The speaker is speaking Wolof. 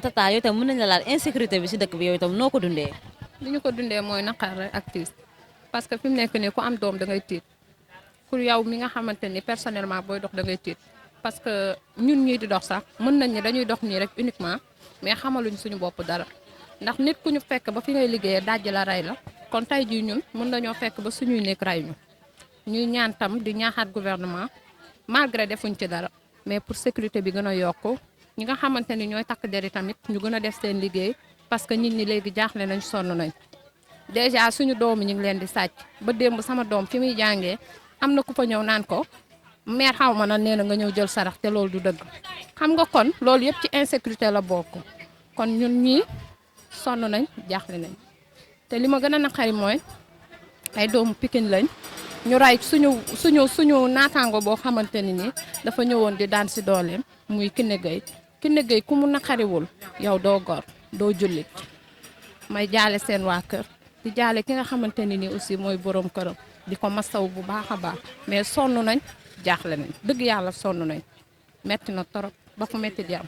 tata yow tam mën nañ la laal insécurité bi si dëkk bi yow itam noo ko dundee. li ñu ko dundee mooy naqar rek ak tiis parce que fi mu nekk nii ku am doom da ngay tiit pour yow mi nga xamante ni personnellement booy dox da ngay tiit parce que ñun ñii di dox sax mën nañ ni dañuy dox nii rek uniquement mais xamaluñ suñu bopp dara ndax nit ku ñu fekk ba fi ngay liggéeyee dajj la rey la kon tey jii ñun mën nañoo fekk ba suñuy nekk rey ñu ñuy ñaan tam di ñaaxaat gouvernement malgré defuñ ci dara mais pour sécurité bi gën a yokku ñi nga xamante ni ñooy takk deri tamit ñu gën a def seen liggéey parce que nit ñi léegi jaaxle nañ sonn nañ déjà suñu doom yi ñu ngi leen di sàcc ba démb sama doom fi muy jàngee am na ku fa ñëw naan ko maire xaw ma na nee na nga ñëw jël sarax te loolu du dëgg xam nga kon loolu yëpp ci insécurité la bokk kon ñun ñii sonn nañ jaaxle nañ te li ma gën a naqari mooy ay doomu Pikine lañ ñu ray suñu naataango boo xamante ni nii dafa ñëwoon di daan si dooleem muy Kiné Gueye ku mu naqariwul yow doo gor doo jullit may jaale seen waa kër di jaale ki nga xamante ni nii aussi mooy borom këram di ko masaw bu baax a baax mais sonn nañ jaaxle nañ dëgg yàlla sonn nañ metti na torop ba fu metti di am